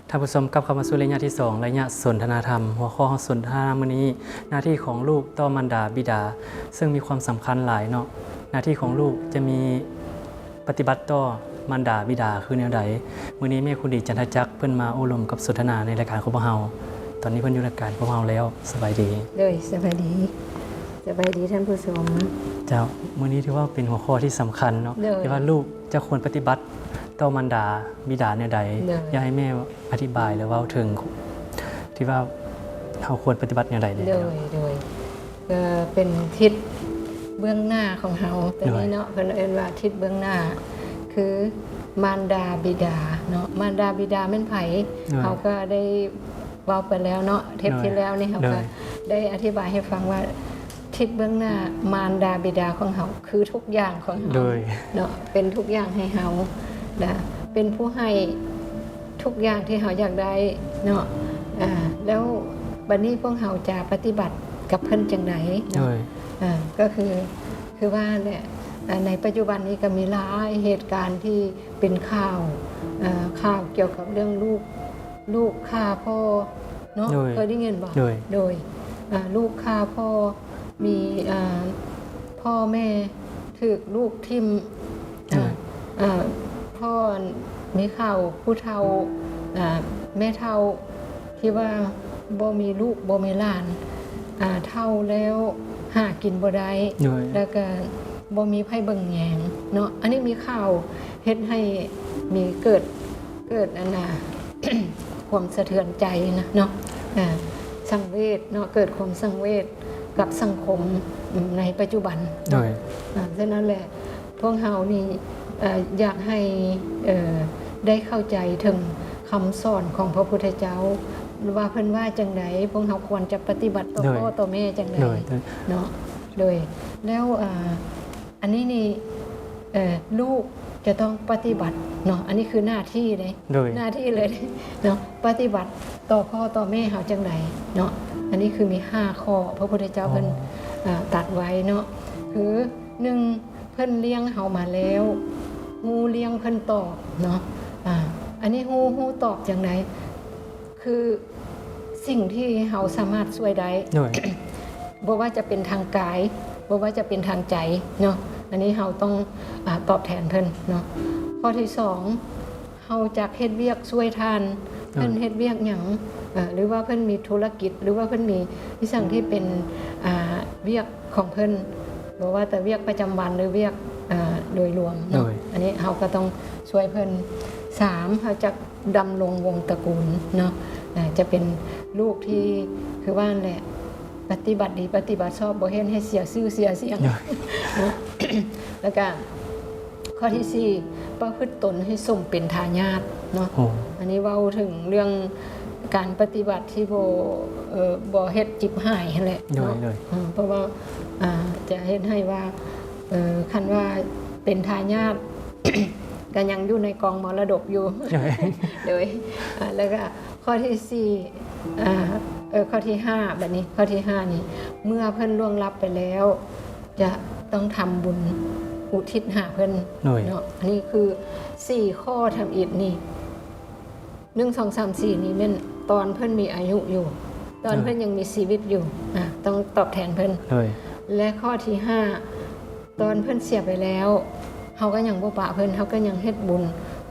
ທ່ານຜູ້ຊົມ ກັບເຂົ້າມາສູ່ໄລຍະທີສອງ ໄລຍະສົນທະນາທຳ. ຫົວຂໍ້ຂອງສົນທະນາທຳມື້ນີ້ ໜ້າທີ່ຂອງລູກຕໍ່ມານດາບິດາ ເຊິ່ງມີຄວາມສຳຄັນຫຼາຍເນາະ. ໜ້າທີ່ຂອງລູກຈະມີປະຕິບັດຕໍ່ມານດາບິດາຄືແນວໃດ? ມື້ນີ້ແມ່ຄູດີ ຈັນທະຈັກ ເພິ່ນມາໂອ້ລົມກັບສົນທະນາໃນລາຍການຂອງພວກເຮົາ. ຕອນນີ້ເພິ່ນຢູ່ລາຍການຂອງພວກເຮົາແລ້ວ. ສະບາຍດີ. ໂດຍ ສະບາຍດີ ສະບາຍດີທ່ານຜູ້ຊົມ. ເຈົ້າ, ມື້ນີ້ຖືວ່າເປັນຫົວຂໍ້ທີ່ສຳຄັນເນາະ ໂດຍ ທີ່ວ່າລູກ ຈະຄວນປະຕິບັດຕໍ່ມານດາບິດາແນວໃດ? ໂດຍ ຢາກໃຫ້ແມ່ອະທິບາຍ ຫຼື ເວົ້າເຖິງທີ່ວ່າເຮົາຄວນປະຕິບັດແນວໃດແດ່? ໂດຍ ໂດຍ ກໍເປັນທິດເບື້ອງໜ້າຂອງເຮົາ ໂຕນີ້ເນາະ ໂດຍ ເພິ່ນເອີ້ນວ່າທິດເບື້ອງໜ້າ ຄືມານດາບິດາເນາະ. ມານດາບິດາແມ່ນໃຜ? ໂດຍ ເຮົາກໍໄດ້ເວົ້າໄປແລ້ວເນາະ ເທບ ໂດຍ ທີ່ແລ້ວນີ້ ເຮົາກໍ ໂດຍ ໄດ້ອະທິບາຍໃຫ້ຟັງວ່າ ທິດເບື້ອງໜ້າມານດາບິດາຂອງເຮົາ ຄືທຸກຢ່າງຂອງເຮົາ ໂດຍ ເນາະ ເປັນທຸກຢ່າງໃຫ້ເຮົາ ແລະ ເປັນຜູ້ໃຫ້ທຸກຢ່າງທີ່ເຮົາຢາກໄດ້ເນາະ. ອາ ແລ້ວບັດນີ້ພວກເຮົາຈະປະຕິບັດກັບເພິ່ນຈັ່ງໃດເນາະ? ໂດຍ ອາ ກໍຄື ຄືວ່າແຫຼະ ອາ ໃນປັດຈຸບັນນີ້ກໍມີຫຼາຍເຫດການທີ່ເປັນຂ່າວ ອາ ຂ່າວກ່ຽວກັບເລື່ອງລູກ ລູກຂ້າພໍ່ເນາະ ໂດຍ ເຄີຍໄດ້ຍິນບໍ່? ໂດຍ ໂດຍ ອາ ລູກຂ້າພໍ່ ມີ ອາ ພໍ່ແມ່ຖືກລູກຖິ້ມ ໂດຍ ອາ ອາ ພໍ່ ມີຂ່າວຜູ້ເຖົ້າ ອາ ແມ່ເຖົ້າທີ່ວ່າບໍ່ມີລູກບໍ່ມີຫຼານ ອາ ເຖົ້າແລ້ວຫາກິນບໍ່ໄດ້ ໂດຍ ແລ້ວກະບໍ່ມີໃຜເບິ່ງແຍງເນາະ. ອັນນີ້ມີຂ່າວເຮັດໃຫ້ມີເກີດ ເກີດອັນນ່າ ຄວາມສະເທືອນໃຈນະເນາະ ອາ ສັງເວດເນາະ ເກີດຄວາມສັງເວດກັບສັງຄົມໃນປັດຈຸບັນ ໂດຍ ອາ ສະນັ້ນແຫຼະ ພວກເຮົານີ້ ເອີ ຢາກໃຫ້ ເອີ ໄດ້ເຂົ້າໃຈເຖິງຄຳສອນຂອງພະພຸດທະເຈົ້າ ວ່າເພິ່ນວ່າຈັ່ງໃດ ພວກເຮົາຄວນຈະປະຕິບັດຕໍ່ ໂດຍ ພໍ່ຕໍ່ແມ່ຈັ່ງໃດ ໂດຍ ໂດຍ ເນາະ ໂດຍ ແລ້ວ ອາ ອັນນີ້ນີ້ ເອີ ລູກຈະຕ້ອງປະຕິບັດເນາະ ອັນນີ້ຄືໜ້າທີ່ເດ້ ໂດຍ ໜ້າທີ່ເລີຍເນາະ ປະຕິບັດຕໍ່ພໍ່ຕໍ່ແມ່ເຮົາຈັ່ງໃດເນາະ. ອັນນີ້ຄືມີຫ້າຂໍ້ ພະພຸດທະເຈົ້າເພິ່ນ ອໍ ອາ ຕັດໄວ້ເນາະ ຄື ໜຶ່ງ ເພິ່ນລ້ຽງເຮົາມາແລ້ວ ຮູ້ລ້ຽງເພິ່ນຕອບເນາະ ອາ ອັນນີ້ຮູ້ ຮູ້ຕອບຈັ່ງໃດ? ຄືສິ່ງທີ່ເຮົາສາມາດຊ່ວຍໄດ້ ໂດຍ ບໍ່ວ່າຈະເປັນທາງກາຍ ບໍ່ວ່າຈະເປັນທາງໃຈເນາະ ອັນນີ້ເຮົາຕ້ອງ ອາ ຕອບແທນເພິ່ນເນາະ. ຂໍ້ທີສອງ ເຮົາຈັກເຮັດວຽກຊ່ວຍທ່ານ ໂດຍ ເພິ່ນເຮັດວຽກຫຍັງ ເອີ ຫຼືວ່າເພິ່ນມີທຸລະກິດ ຫຼືວ່າເພິ່ນມີອີ່ຫຍັງທີ່ເປັນ ອາ ວຽກຂອງເພິ່ນ ບໍ່ວ່າແຕ່ວຽກປະຈຳວັນ ຫຼື ວຽກ ອາ ໂດຍລວມເນາະ ໂດຍ ອັນນີ້ເຮົາກໍຕ້ອງຊ່ວຍເພິ່ນ. ສາມ ເຮົາຈັກ ດຳລົງວົງຕະກູນເນາະ ອາ ຈະເປັນລູກທີ່ ຄືວ່ານັ້ນແຫຼະ ປະຕິບັດດີປະຕິບັດຊອບ ບໍ່ເຮັດໃຫ້ເສຍຊື່ເສຍສຽງເນາະ. ແລ້ວກະຂໍ້ທີສີ່ ປະພຶດຕົນໃຫ້ສົມເປັນທາຍາດເນາະ ໂອ້ ອັນນີ້ເວົ້າເຖິງເລື່ອງການປະຕິບັດທີ່ບໍ່ ເອີ ບໍ່ເຮັດຈິບຫາຍຫັ້ນແຫຼະເນາະ ໂດຍ ເອີ ເພາະວ່າ ອາ ຈະເຮັດໃຫ້ວ່າ ເອີ ຄັນວ່າເປັນທາຍາດ ກໍຍັງຢູ່ໃນກອງມໍລະດົກຢູ່ ໂດຍ ໂດຍ ອາ ແລ້ວກໍຂໍ້ທີສີ່ ອາ ເອີ ຂໍ້ທີຫ້າ ບັດນີ້ ຂໍ້ທີຫ້ານີ້ ເມື່ອເພິ່ນລ່ວງລັບໄປແລ້ວ ຈະຕ້ອງທຳບຸນອຸທິດຫາເພິ່ນ ໂດຍ ເນາະ. ອັນນີ້ຄືສີ່ຂໍ້ທຳອິດນີ້ ໜຶ່ງ ສອງ ສາມ ສີ່ ນີ້ແມ່ນຕອນເພິ່ນມີອາຍຸຢູ່ ຕອນ ໂດຍ ເພິ່ນຍັງມີຊີວິດຢູ່ ອາ ຕ້ອງຕອບແທນເພິ່ນ ໂດຍ ແລະ ຂໍ້ທີຫ້າ ຕອນເພິ່ນເສຍໄປແລ້ວ ເຮົາກໍຍັງບໍ່ປະເພິ່ນ ເຮົາກໍຍັງເຮັດບຸນ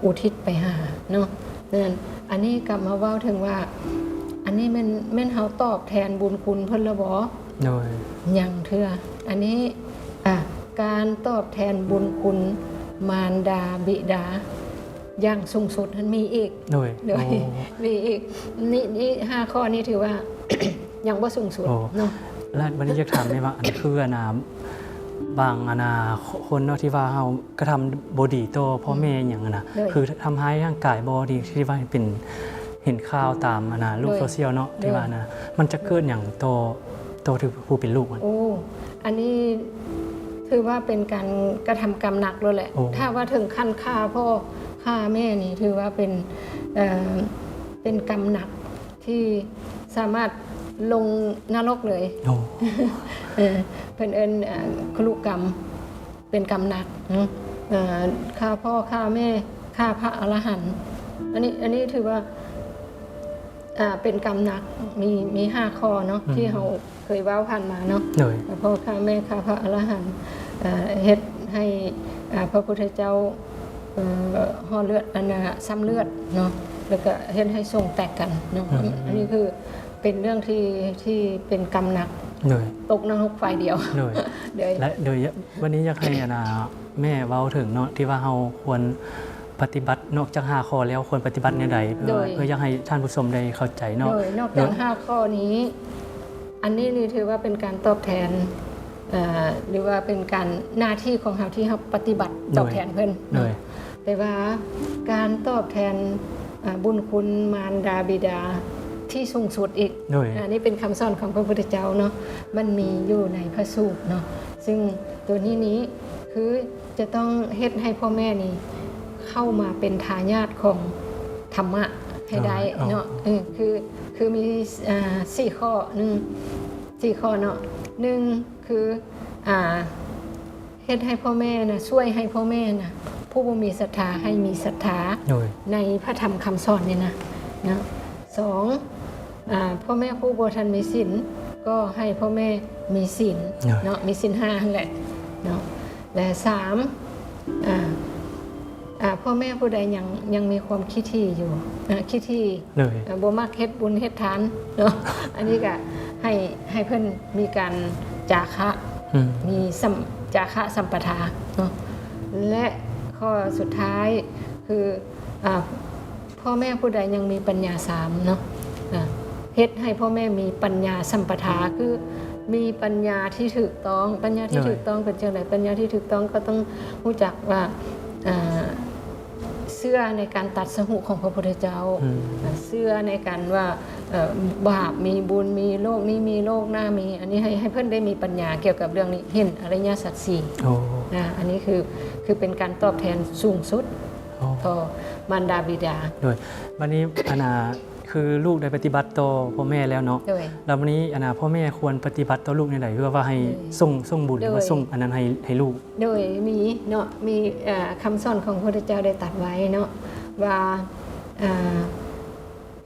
ອຸທິດໄປຫາເນາະ. ນັ້ນ ອັນນີ້ກັບມາເວົ້າເຖິງວ່າ ອັນນີ້ແມ່ນ ແມ່ນເຮົາຕອບແທນບຸນຄຸນເພິ່ນແລ້ວບໍ່? ໂດຍ ຍັງເທື່ອ. ອັນນີ້ ອາ ການຕອບແທນບຸນຄຸນມານດາບິດາ ຢ່າງສູງສຸດຫັ້ນມີອີກ ໂດຍ ໂດຍ ໂອ້ ມີອີກ ນີ້ ນີ້ຫ້າຂໍ້ນີ້ຖືວ່າຍັງບໍ່ສູງສຸດ ໂອ້ ເນາະ. ແລ້ວບັດນີ້ຢາກຖາມແມ່ວ່າ ອັນຄື ອັນນ່າ ບາງ ອັນນ່າ ຄົນເນາະ ທີ່ວ່າເຮົາກະທຳບໍ່ດີຕໍ່ພໍ່ແມ່ ອືມ ຫຍັງຫັ້ນນະ ໂດຍ ຄືທຳຮ້າຍຮ່າງກາຍບໍ່ ທີ່ ທີ່ວ່າເປັນ ເຫັນຂ່າວຕາມ ອັນນ່າ ໂລກ ໂດຍ ໂຊຊຽວເນາະ ໂດຍ ທີ່ວ່ານະ ມັນຈະເກີດຫຍັງຕໍ່ ຕໍ່ຜູ້ເປັນລູກຫັ້ນ? ໂອ້ ອັນນີ້ຖືວ່າເປັນການກະທຳກຳໜັກໂລດແຫຼະ. ໂອ້ ຖ້າວ່າເຖິງຂັ້ນຂ້າພໍ່ຂ້າແມ່ນີ້ ຖືວ່າເປັນ ເອີ ເປັນກຳໜັກທີ່ສາມາດລົງນະລົກເລີຍ. ໂອ້ ເອີ ເພິ່ນເອີ້ນ ເອີ ຄຸລຸກຳ ເປັນກຳໜັກ ເອີ ຂ້າພໍ່ຂ້າແມ່ ຂ້າພະອະລະຫັນ. ອັນນີ້ ອັນນີ້ຖືວ່າ ອ່າ ເປັນກຳໜັກ ມີ ມີຫ້າຂໍ້ເນາະ ອືມ ທີ່ເຮົາເຄີຍເວົ້າຜ່ານມາເນາະ ໂດຍ ພໍ່ຂ້າແມ່ຂ້າພະອະລະຫັນ ເອີ ເຮັດໃຫ້ ອ່າ ພະພຸດທະເຈົ້າ ເອີ ຫໍ່ເລືອດ ອັນນ່າ ຊ້ຳເລືອດເນາະ ແລ້ວກະເຮັດໃຫ້ສົງແຕກກັນເນາະ ອືມ ອັນນີ້ຄືເປັນເລື່ອງທີ່ ທີ່ເປັນກຳໜັກ ໂດຍ ຕົກນະລົກຝ່າຍດຽວ ໂດຍ ໂດຍ ແລະ ໂດຍ ວັນນີ້ຢາກໃຫ້ ອັນນ່າ ແມ່ເວົ້າເຖິງເນາະ ທີ່ວ່າເຮົາຄວນປະຕິບັດ ນອກຈາກຫ້າຂໍ້ແລ້ວ ຄວນປະຕິບັດແນວໃດ ເພື່ອ ໂດຍ ເພື່ອຢາກໃຫ້ທ່ານຜູ້ຊົມໄດ້ເຂົ້າໃຈເນາະ ໂດຍ ນອກຈາກ ໂດຍ ຫ້າຂໍ້ນີ້ ອັນນີ້ນີ້ຖືວ່າເປັນການຕອບແທນ ເອີ ຫຼືວ່າເປັນການ ໜ້າທີ່ຂອງເຮົາທີ່ເຮົາປະຕິບັດ ໂດຍ ຕອບແທນເພິ່ນ ໂດຍ ເນາະ ແຕ່ວ່າການຕອບແທນ ເອີ ບຸນຄຸນມານດາບິດາທີ່ສູງສຸດອີກ ໂດຍ ອັນນີ້ເປັນຄຳສອນຂອງພະພຸດທະເຈົ້າເນາະ ມັນມີຢູ່ໃນພະສູດເນາະ ຊຶ່ງໂຕນີ້ນີ້ຄື ຈະຕ້ອງເຮັດໃຫ້ພໍ່ແມ່ນີ້ເຂົ້າມາເປັນທາຍາດຂອງທຳມະໃຫ້ໄດ້ ອໍ ເນາະ ເອີ ຄື ຄືມີ ອ່າ ສີ່ຂໍ້ ໜຶ່ງ ສີ່ຂໍ້ເນາະ ໜຶ່ງ ຄື ອ່າ ເຮັດໃຫ້ພໍ່ແມ່ນະ ຊ່ວຍໃຫ້ພໍ່ແມ່ນະ ຜູ້ບໍ່ມີສັດທາໃຫ້ມີສັດທາ ໂດຍ ໃນພະທຳຄຳສອນນີ້ນະ ເນາະ ສອງ ອ່າ ພໍ່ແມ່ຜູ້ບໍ່ທັນມີສິນ ກໍໃຫ້ພໍ່ແມ່ມີສິນ ໂດຍ ເນາະ ມີສິນຫ້າຫັ້ນແຫຼະເນາະ ແລະ ສາມ ອ່າ ອ່າ ພໍ່ແມ່ຜູ້ໃດຍັງ ຍັງມີຄວາມຂີ້ຖີ່ຢູ່ ອ່າ ຂີ້ຖີ່ ໂດຍ ອ່າ ບໍ່ມັກເຮັດບຸນເຮັດທານເນາະ ອັນນີ້ກະໃຫ້ ໃຫ້ເພິ່ນມີການຈາຄະ ອືມ ມີສຳ ຈາຄະສຳປະທາເນາະ ແລະ ຂໍ້ສຸດທ້າຍຄື ອ່າ ພໍ່ແມ່ຜູ້ໃດຍັງມີປັນຍາສາມເນາະ ອ່າ ເຮັດໃຫ້ພໍ່ແມ່ມີປັນຍາສຳປະທາ ຄືມີປັນຍາທີ່ຖືກຕ້ອງ ປັນຍາທີ່ ໂດຍ ຖືກຕ້ອງເປັນຈັ່ງໃດ? ປັນຍາທີ່ຖືກຕ້ອງກໍຕ້ອງຮູ້ຈັກວ່າ ອ່າ ເຊື່ອໃນການຕັດສະຫຸຂອງພະພຸດທະເຈົ້າ ອືມ ເຊື່ອໃນການວ່າ ເອີ ບາບມີບຸນ ມີໂລກນີ້ມີໂລກໜ້າມີ ອັນນີ້ໃຫ້ ໃຫ້ເພິ່ນໄດ້ມີປັນຍາກ່ຽວກັບເລື່ອງນີ້ ເຫັນອະລິຍະສັດສີ່ ໂອ້ ອ່າ ອັນນີ້ຄື ຄືເປັນການຕອບແທນສູງສຸດ ໂອ້ ຕໍ່ມານດາບິດາ ໂດຍ ບັດນີ້ ອັນນ່າ ຄືລູກໄດ້ປະຕິບັດຕໍ່ພໍ່ແມ່ແລ້ວເນາະ ໂດຍ ແລ້ວບັດນີ້ ອັນນ່າ ພໍ່ແມ່ຄວນປະຕິບັດຕໍ່ລູກແນວໃດ? ເພື່ອວ່າໃຫ້ ໂດຍ ສົ່ງ ສົ່ງບຸນ ໂດຍ ຫຼືວ່າສົ່ງອັນນັ້ນໃຫ້ ໃຫ້ລູກ ໂດຍ ມີເນາະ ມີ ເອີ ຄຳສອນຂອງພະພຸດທະເຈົ້າໄດ້ຕັດໄວ້ເນາະ ວ່າ ອ່າ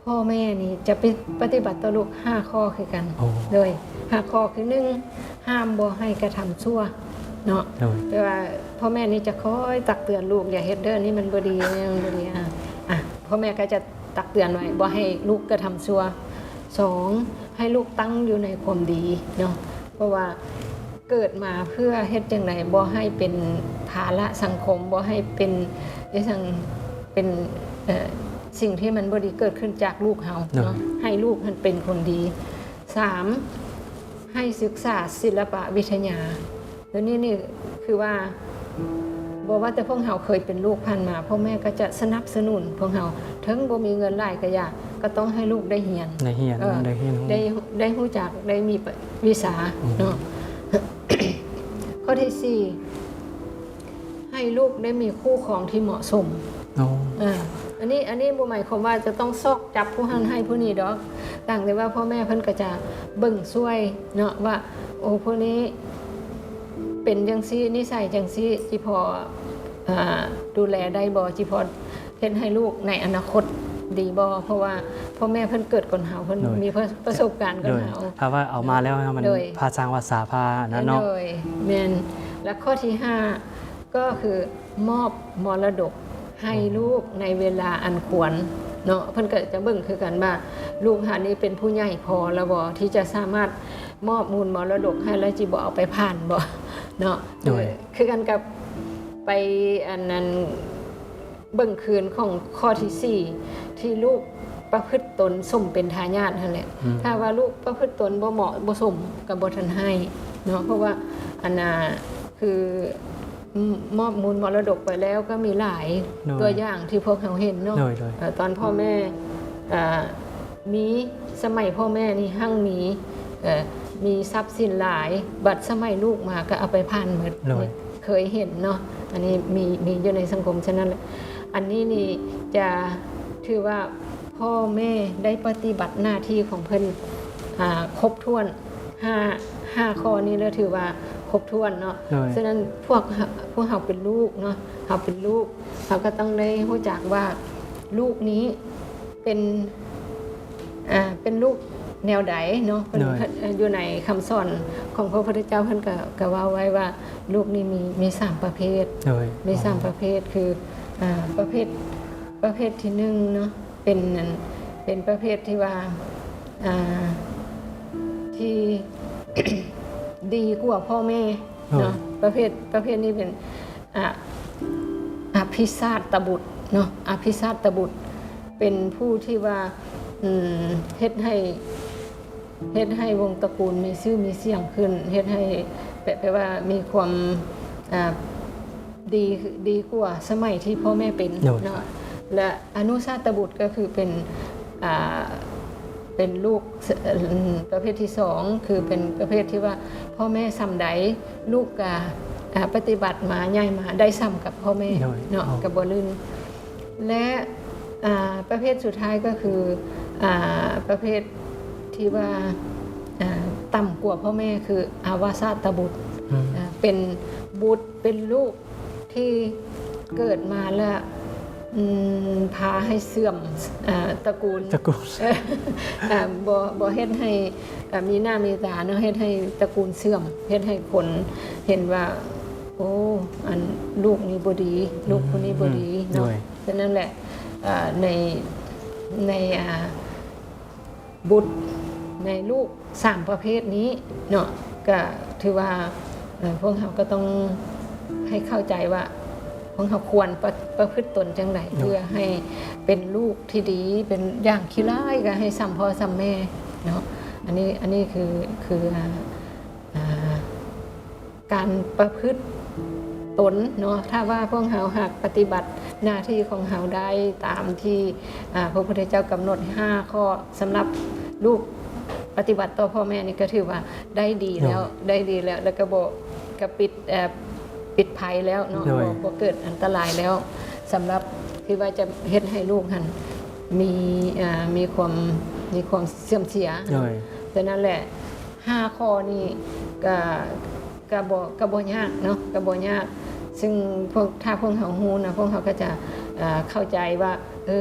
ພໍ່ແມ່ນີ້ຈະໄປປະຕິບັດຕໍ່ລູກຫ້າຂໍ້ຄືກັນ ໂອ້ ໂດຍ ຫ້າຂໍ້ຄື ໜຶ່ງ ຫ້າມບໍ່ໃຫ້ກະທຳຊົ່ວເນາະ ໂດຍ ແປວ່າພໍ່ແມ່ນີ້ຈະຄອຍຕັກເຕືອນລູກ ຢ່າເຮັດເດີ ອັນນີ້ມັນບໍ່ດີ ອັນນີ້ມັນບໍ່ດີ ອ່າ ອ່າ ພໍ່ແມ່ກໍຈະຕັກເຕືອນໄວ້ ບໍ່ໃຫ້ລູກກະທຳຊົ່ວ ສອງ ໃຫ້ລູກຕັ້ງຢູ່ໃນຄວາມດີເນາະ ເພາະວ່າເກີດມາເພື່ອເຮັດຈັ່ງໃດບໍ່ໃຫ້ເປັນພາລະສັງຄົມ ບໍ່ໃຫ້ເປັນ ອີ່ຫຍັງ ເປັນ ເອີ ສິ່ງທີ່ມັນບໍ່ດີເກີດຂຶ້ນຈາກລູກເຮົາເນາະ ໂດຍ ໃຫ້ລູກຫັ້ນເປັນຄົນດີ ສາມ ໃຫ້ສຶກສາສິລະປະວິທະຍາ ໂດຍນີ້ນີ້ຄືວ່າ ບໍ່ວ່າແຕ່ພວກເຮົາເຄີຍເປັນລູກຜ່ານມາ ພໍ່ແມ່ກໍຈະສະໜັບສະໜູນພວກເຮົາ ເຖິງບໍ່ມີເງິນຫຼາຍກໍຢ່າ ກໍຕ້ອງໃຫ້ລູກໄດ້ຮຽນ ໄດ້ຮຽນ ເອີ ໄດ້ຮຽນຮູ້ ໄດ້ ໄດ້ຮູ້ຈັກ ໄດ້ມີ ປະ ວິຊາ ອືມ ເນາະ ຂໍ້ທີສີ່ ໃຫ້ລູກໄດ້ມີຄູ່ຄອງທີ່ເໝາະສົມ ໂອ້ ອ່າ ອັນນີ້ ອັນນີ້ບໍ່ໝາຍຄວາມວ່າຈະຕ້ອງຊອກຈັບຜູ້ນັ້ນໃຫ້ຜູ້ນີ້ດອກ ຕ່າງແຕ່ວ່າພໍ່ແມ່ເພິ່ນກໍຈະເບິ່ງຊ່ວຍເນາະ ວ່າ ໂອ້ ຜູ້ນີ້ເປັນຈັ່ງຊີ້ ນິໄສຈັ່ງຊີ້ ຊິພໍ ອ່າ ດູແລໄດ້ບໍ່ ຊິພໍເຮັດໃຫ້ລູກໃນອະນາຄົດດີບໍ່ ເພາະວ່າພໍ່ແມ່ເພິ່ນເກີດກ່ອນເຮົາ ເພິ່ນ ໂດຍ ມີປະ ປະສົບການກ່ອນເຮົາ ໂດຍ ຖ້າວ່າເອົາມາແລ້ວມັນ ໂດຍ ພາສ້າງວາດສາພານັ້ນເນາະ ໂດຍ ແມ່ນ ແລະ ຂໍ້ທີຫ້າ ກໍຄືມອບມໍລະດົກໃຫ້ ໂອ້ ລູກໃນເວລາອັນຄວນເນາະ ເພິ່ນກໍຈະເບິ່ງຄືກັນວ່າລູກເຮົານີ້ເປັນຜູ້ໃຫຍ່ພໍແລ້ວບໍ່ ທີ່ຈະສາມາດມອບມູນມໍລະດົກໃຫ້ ແລ້ວຊິບໍ່ເອົາໄປຜ່ານບໍ່ເນາະ ໂດຍ ເອີ ຄືກັນກັບໄປ ອັນນັ້ນ ເບິ່ງຄືນຂອງຂໍ້ທີສີ່ ທີ່ລູກປະພຶດຕົນສົມເປັນທາຍາດຫັ້ນແຫຼະ ອືມ ຖ້າວ່າລູກປະພຶດຕົນບໍ່ເໝາະບໍ່ສົມ ກໍບໍ່ທັນໃຫ້ເນາະ ເພາະວ່າ ອັນນ່າ ຄື ມ- ມອບມູນມໍລະດົກໄປແລ້ວກໍມີຫຼາຍ ໂດຍ ຕົວຢ່າງທີ່ພວກເຮົາເຫັນເນາະ ໂດຍ ໂດຍ ເອີ ຕອນພໍ່ແມ່ ເອີ ມີ ສະໄໝພໍ່ແມ່ນີ້ຮັ່ງມີ ເອີ ມີຊັບສິນຫຼາຍ ບັດສະໄໝລູກມາກໍເອົາໄປຜ່ານໝົດ ໂດຍ ເຄີຍເຫັນເນາະ ອັນນີ້ມີ ມີຢູ່ໃນສັງຄົມ ສະນັ້ນແຫຼະ ອັນນີ້ນີ້ຈະຖືວ່າພໍ່ແມ່ໄດ້ປະຕິບັດໜ້າທີ່ຂອງເພິ່ນ ອ່າ ຄົບຖ້ວນ ຫ້າ ຫ້າຂໍ້ນີ້ລະຖືວ່າຄົບຖ້ວນເນາະ ໂດຍ ສະນັ້ນພວກ ພວກເຮົາເປັນລູກເນາະ ເຮົາເປັນລູກ ເຮົາກໍຕ້ອງໄດ້ຮູ້ຈັກວ່າລູກນີ້ເປັນ ອ່າ ເປັນລູກແນວໃດເນາະ ເພິ່ນ ໂດຍ ເພິ່ນ ເອີ່ ຢູ່ໃນຄຳສອນຂອງພະພຸດທະເຈົ້າ ເພິ່ນກໍ ກໍເວົ້າໄວ້ວ່າ ລູກນີ້ມີ ມີສາມປະເພດ ໂດຍ ມີສາມປະເພດ ຄື ອ່າ ປະເພດ ປະເພດທີໜຶ່ງເນາະ ເປັນ ເປັນປະເພດທີ່ວ່າ ອ່າ ທີ່ ດີກວ່າພໍ່ແມ່ເນາະ ໂດຍ ປະເພດ ປະເພດນີ້ເປັນ ອະ ອະພິຊາດຕະບຸດເນາະ ອະພິຊາດຕະບຸດ ເປັນຜູ້ທີ່ວ່າ ອືມ ເຮັດໃຫ້ ເຮັດໃຫ້ວົງຕະກູນມີຊື່ມີສຽງຂຶ້ນ ເຮັດໃຫ້ ແປ ແປວ່າມີຄວາມ ອາ ດີ ດີກວ່າສະໄໝທີ່ພໍ່ແມ່ເປັນ ໂດຍ ເນາະ ແລະ ອະນຸຊາດຕະບຸດກໍຄືເປັນ ອາ ເປັນລູກ ປະເພດທີສອງ ຄືເປັນປະເພດທີ່ວ່າພໍ່ແມ່ສ່ຳໃດ ລູກກໍ ອາ ປະຕິບັດມາ ໃຫຍ່ມາໄດ້ສ່ຳກັບພໍ່ແມ່ ໂດຍ ເນາະ ອໍ ກໍບໍ່ລື່ນ ແລະ ອາ ປະເພດສຸດທ້າຍກໍຄື ອາ ປະເພດທີ່ວ່າ ອາ ຕ່ຳກວ່າພໍ່ແມ່ ຄືອາວາສາດຕະບຸດ ອືມ ອາ ເປັນບຸດ ເປັນລູກ ທີ່ເກີດມາແລ້ວ ອືມ ພາໃຫ້ເສື່ອມ ເອີ່ ຕະກູນ ຕະກູນ ເອີ່ ບໍ່ ບໍ່ເຮັດໃຫ້ ເອີ່ ມີໜ້າມີຕາເນາະ ເຮັດໃຫ້ຕະກູນເສື່ອມ ເຮັດໃຫ້ຄົນເຫັນວ່າ ໂອ້ ອັນ ລູກນີ້ບໍ່ດີ ລູກຜູ້ນີ້ບໍ່ດີເນາະ ໂດຍ ສະນັ້ນແຫຼະ ເອີ່ ໃນ ໃນ ອ່າ ບຸດໃນລູກສາມປະເພດນີ້ເນາະ ກະຖືວ່າ ເອີ່ ພວກເຮົາກໍຕ້ອງໃຫ້ເຂົ້າໃຈວ່າ ພວກເຮົາຄວນປະ ປະພຶດຕົນຈັ່ງໃດ ໂດຍ ເພື່ອໃຫ້ເປັນລູກທີ່ດີ ເປັນຢ່າງຂີ້ຮ້າຍກໍໃຫ້ສ່ຳພໍ່ສ່ຳແມ່ເນາະ ອັນນີ້ ອັນນີ້ຄື ຄື ອ່າ ອ່າ ການປະພຶດຕົນເນາະ ຖ້າວ່າພວກເຮົາຫາກປະຕິບັດໜ້າທີ່ຂອງເຮົາໄດ້ຕາມທີ່ ອາ ພະພຸດທະເຈົ້າກຳນົດຫ້າຂໍ້ ສຳລັບລູກປະຕິບັດຕໍ່ພໍ່ແມ່ນີ້ ກໍຖືວ່າໄດ້ດີແລ້ວ ໂດຍ ໄດ້ດີແລ້ວ ແລ້ວກໍບໍ່ ກໍປິດ ເອີ່ ປິດໄພແລ້ວເນາະ ໂດຍ ບໍ່ ບໍ່ເກີດອັນຕະລາຍແລ້ວ ສຳລັບທີ່ວ່າຈະເຮັດໃຫ້ລູກຫັ້ນມີ ເອີ່ ມີຄວາມ ມີຄວາມເສື່ອມເສຍ ໂດຍ ສະນັ້ນແຫຼະ ຫ້າຂໍ້ນີ້ກໍ ກໍບໍ່ ກໍບໍ່ຍາກເນາະ ກໍບໍ່ຍາກ ຊຶ່ງພວກ ຖ້າພວກເຮົາຮູ້ນະ ພວກເຮົາກໍຈະ ເອີ່ ເຂົ້າໃຈວ່າ ເອີ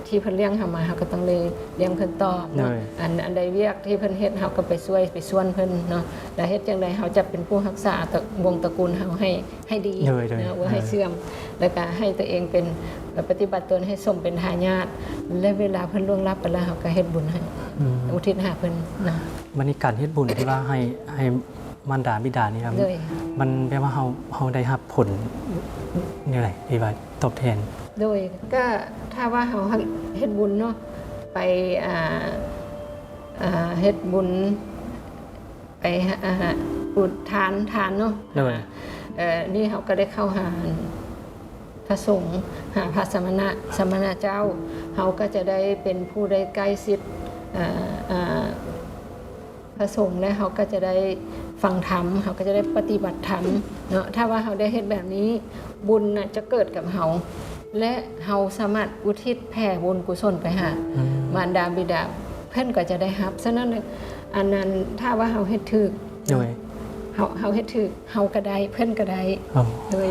ທີ່ເພິ່ນລ້ຽງເຮົາມາ ເຮົາກໍຕ້ອງໄດ້ລ້ຽງເພິ່ນຕອບເນາະ ໂດຍ ອັນ ອັນໃດວຽກທີ່ເພິ່ນເຮັດ ເຮົາກໍໄປຊ່ວຍ ໄປຊວນເພິ່ນເນາະ ແລ້ວເຮັດຈັ່ງໃດເຮົາຈະເປັນຜູ້ຮັກສາ ຕະ ວົງຕະກູນເຮົາໃຫ້ ໃຫ້ດີ ໂດຍ ໂດຍ ເນາະ ບໍ່ໃຫ້ ເອີ ເສື່ອມ ແລ້ວກໍໃຫ້ຕົວເອງເປັນ ປະຕິບັດຕົນໃຫ້ສົມເປັນທາຍາດ ແລະ ເວລາເພິ່ນລ່ວງລັບໄປແລ້ວ ເຮົາກໍເຮັດບຸນໃຫ້ ອືມ ອຸທິດໃຫ້ເພິ່ນນະ. ບັດນີ້ການເຮັດບຸນທີ່ວ່າໃຫ້ ໃຫ້ມານດາບິດານີ້ ໂດຍ ມັນແບບວ່າເຮົາ ເຮົາໄດ້ຮັບຜົນແນວໃດທີ່ວ່າຕອບແທນ? ໂດຍ ກໍຖ້າວ່າເຮົາເຮັດບຸນເນາະ ໄປ ອ່າ ອ່າ ເຮັດບຸນ ໄປຫາ ອ່າ ອຸດທານທານເນາະ ໂດຍ ເອີ່ ນີ້ເຮົາກໍໄດ້ເຂົ້າຫາພະສົງ ຫາພະສະມະນະ ສະມະນະເຈົ້າ ເຮົາກໍຈະໄດ້ເປັນຜູ້ໄດ້ໃກ້ຊິດ ເອີ່ ເອີ່ ພະສົງ ແລະ ເຮົາກໍຈະໄດ້ຟັງທຳ ເຮົາກໍຈະໄດ້ປະຕິບັດທຳເນາະ ຖ້າວ່າເຮົາໄດ້ເຮັດແບບນີ້ ບຸນນະຈະເກີດກັບເຮົາ ແລະ ເຮົາສາມາດອຸທິດແຜ່ບຸນກຸສົນໄປຫາ ອືມ ມານດາບິດາ ເພິ່ນກໍຈະໄດ້ຮັບ. ສະນັ້ນ ອັນນັ້ນ ຖ້າວ່າເຮົາເຮັດຖືກ ໂດຍ ເຮົາ ເຮົາເຮັດຖືກ ເຮົາກໍໄດ້ ເພິ່ນກໍໄດ້ ໂດຍ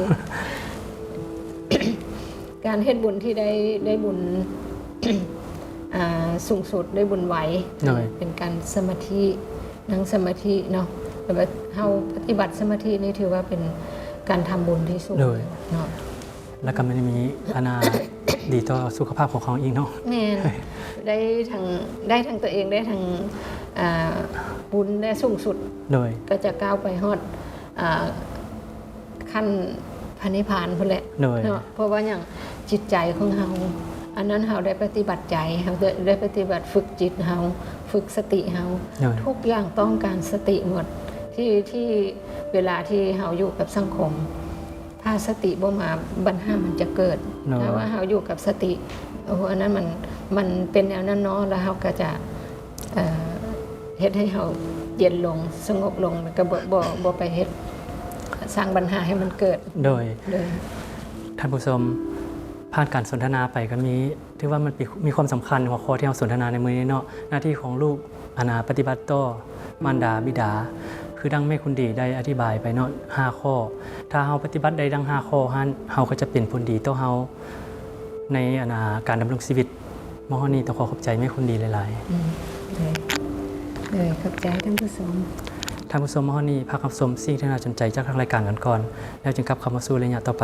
ການເຮັດບຸນທີ່ໄດ້ ໄດ້ບຸນ ອ່າ ສູງສຸດ ໄດ້ບຸນໄວ ໂດຍ ເປັນການສະມາທິ ນັ່ງສະມາທິເນາະ ແຕ່ວ່າເຮົາປະຕິບັດສະມາທິນີ້ ຖືວ່າເປັນການທຳບຸນທີ່ສູງ ໂດຍ ເນາະ. ແລ້ວກໍມັນມີອັນນ່າ ດີຕໍ່ສຸຂະພາບຂອງເຮົາອີກເນາະ. ແມ່ນ ໄດ້ທັງ ໄດ້ທັງຕົວເອງ ໄດ້ທັງ ອ່າ ບຸນໄດ້ສູງສຸດ ໂດຍ ກໍຈະກ້າວໄປຮອດ ອ່າ ຂັ້ນພະນິບພານພຸ້ນແຫຼະ ໂດຍ ເນາະ. ເພາະວ່າຫຍັງ? ຈິດໃຈຂອງເຮົາ ອັນນັ້ນເຮົາໄດ້ປະຕິບັດໃຈ ເຮົາໄດ້ ໄດ້ປະຕິບັດຝຶກຈິດເຮົາ ຝຶກສະຕິເຮົາ ໂດຍ ທຸກຢ່າງຕ້ອງການສະຕິໝົດ ທີ່ ທີ່ເວລາທີ່ເຮົາຢູ່ກັບສັງຄົມ ຖ້າສະຕິບໍ່ມາ ບັນຫາມັນຈະເກີດ. ໂດຍ ຖ້າວ່າເຮົາຢູ່ກັບສະຕິ ໂອ້ ອັນນັ້ນມັນ ມັນເປັນແນວນັ້ນເນາະ ແລ້ວເຮົາກໍຈະ ເອີ່ ເຮັດໃຫ້ເຮົາເຢັນລົງ ສະຫງົບລົງ ແລ້ວກໍບໍ່ ບໍ່ ບໍ່ໄປເຮັດ ສ້າງບັນຫາໃຫ້ມັນເກີດ. ໂດຍ ໂດຍ ທ່ານຜູ້ຊົມ ຜ່ານການສົນທະນາໄປກໍມີ ຖືວ່າມັນເປັນ ມີຄວາມສຳຄັນ ຫົວຂໍ້ທີ່ເຮົາສົນທະນາໃນມື້ນີ້ເນາະ ໜ້າທີ່ຂອງລູກ ອັນນ່າ ປະຕິບັດຕໍ່ມານດາບິດາ ຄືດັ່ງແມ່ຄຸນດີໄດ້ອະທິບາຍໄປເນາະ ຫ້າຂໍ້ ຖ້າເຮົາປະຕິບັດໄດ້ດັ່ງຫ້າຂໍ້ຫັ້ນ ເຮົາກໍຈະເປັນຜົນດີຕໍ່ເຮົາໃນ ອັນນ່າ ການດຳລົງຊີວິດ ມາຮອດນີ້ຕ້ອງຂໍຂອບໃຈແມ່ຄົນດີຫຼາຍໆ. ອືມ ໂດຍ ໂດຍ ຂອບໃຈທ່ານຜູ້ຊົມ. ທ່ານຜູ້ຊົມ ມາຮອດນີ້ພັກຮັບຊົມສິ່ງທີ່ໜ້າສົນໃຈຈາກທາງລາຍການກັນກ່ອນ ແລ້ວຈຶ່ງກັບເຂົ້າມາສູ່ໄລຍະຕໍ່ໄປ.